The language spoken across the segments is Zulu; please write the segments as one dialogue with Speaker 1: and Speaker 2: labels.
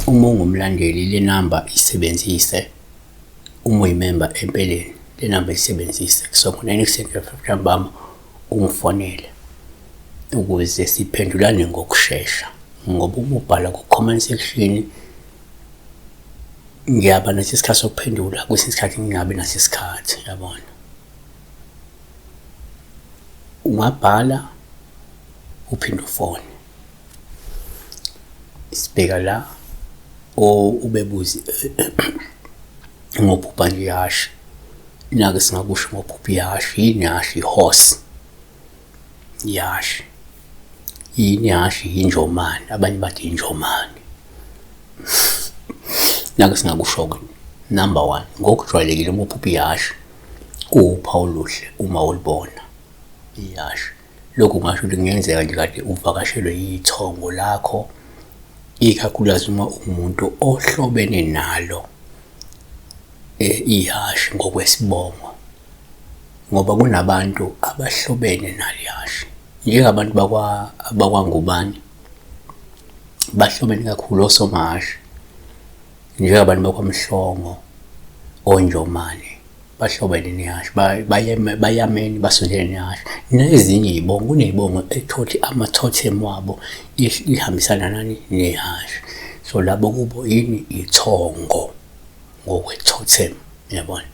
Speaker 1: Uma ungumlandeli le namba isebenzise, uma uyimemba empeleni le namba isebenzise. So ngo-9 ekuseni ntambama ungifonele ukuze siphendulane ngokushesha ngoba uma ubhala ku-comment section ngiyaba naso isikhathi sokuphendula, kwesinye isikhathi ngingabi naso isikhathi, yabona. Ungabhala uphinde ufone. Sibheka la ubebuze ngophupha nje ihhashi. Nake singakusho ngophupha ihhashi, yini ihhashi? I-horse, ihhashi. Yini ihhashi? Yinjomani, abanye bathi injomani. Nake singakusho-ke, number one, ngokujwayelekile uma uphupha ihhashi kuwuphawu oluhle uma ulibona ihhashi. Lokhu kungasho ukuthi kungenzeka nje kade uvakashelwe yithongo lakho, ikakhulukazi uma uwumuntu ohlobene nalo ihhashi ngokwesibongo, ngoba kunabantu abahlobene nalo ihhashi. Njengabantu bakwaNgubane bahlobene kakhulu osomahhashi, njengabantu bakwaMhlongo, oNjomane. Bahlobene nehhashi, bayamene, basondelene nehhashi. Nezinye iy'bongo, kuney'bongo ethothi ama-totem wabo ihambisana nani? Nehhashi. So labo kubo yini? Ithongo ngokwe-totem, uyabona.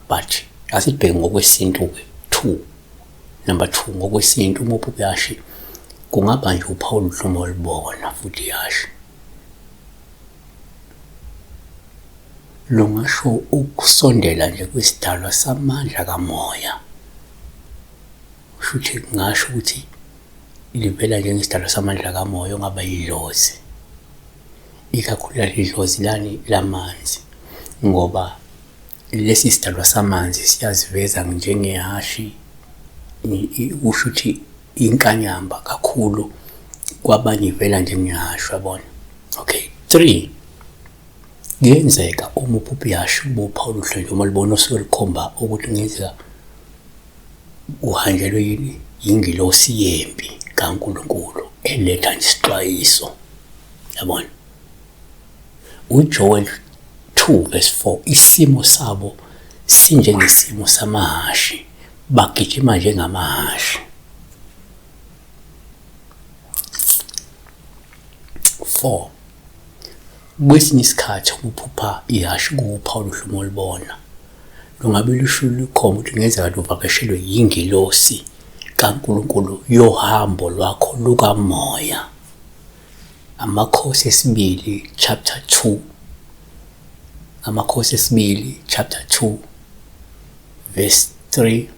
Speaker 1: But asibheke ngokwesintu-ke, two, number two, ngokwesintu uma uphupha ihhashi kungaba nje uphawu oluhle uma ulibona futhi ihhashi. Lungasho ukusondela nje kwisidalwa samandla kamoya. Kusho ukuthi ngingasho ukuthi livela njengesidalwa samandla kamoya ongaba yidlozi. Ikakhulukazi idlozi lani lamanzi ngoba lesi sidalwa samanzi siyaziveza njengehhashi, kusho ukuthi inkanyamba kakhulu kwabanye ivela njengehhashi, uyabona. Okay, three, kuyenzeka uma uphupha ihhashi ube uphawu oluhle nje uma ulibona osuke lukhomba ukuthi kungenzeka uhanjelwe yini yingilosi yempi kaNkulunkulu eletha nje isixwayiso, yabona. UJoel 2 verse 4, isimo sabo sinjengesimo samahhashi, bagijima njengamahhashi. 4 kwesinye isikhathi ukuphupha ihhashi kuwuphawu oluhle uma ulibona. Lungabe lusho lukhomba ukuthi kungenzeka luvakashelwe yingilosi kaNkulunkulu yohambo lwakho lukamoya. Amakhosi esibili chapter 2, Amakhosi esibili chapter 2 verse 3,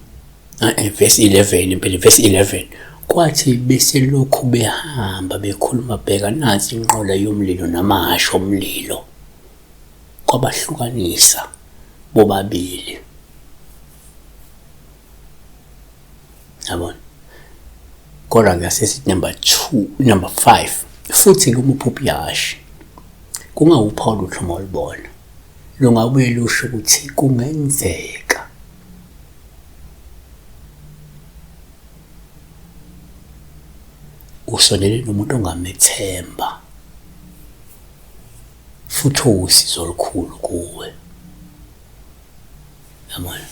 Speaker 1: verse 11 impela, verse 11. Kwathi beselokhu behamba bekhuluma, bheka nansi inqola yomlilo namahhashi omlilo, kwabahlukanisa bobabili. Yabona? Kodwa-ke asesithi number 2, number 5, futhi-ke uma uphupha ihhashi kungawuphawu oluhle uma ulibona, lungabuye lusho ukuthi kungenzeka usondele nomuntu ongamethemba futhi owusizo olukhulu kuwe. Yabona?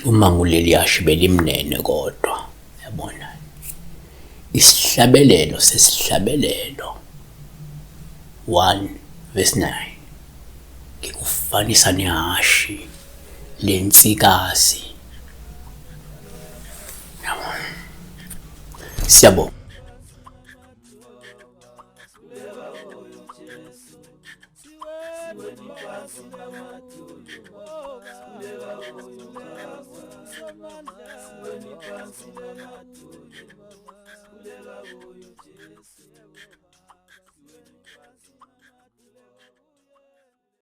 Speaker 1: Uma nguleli hashi belimnene kodwa, yabona? Isihlabelelo sesihlabelelo 1 verse 9 ngikufanisa nehhashi lensikazi. Yabona? Siyabonga.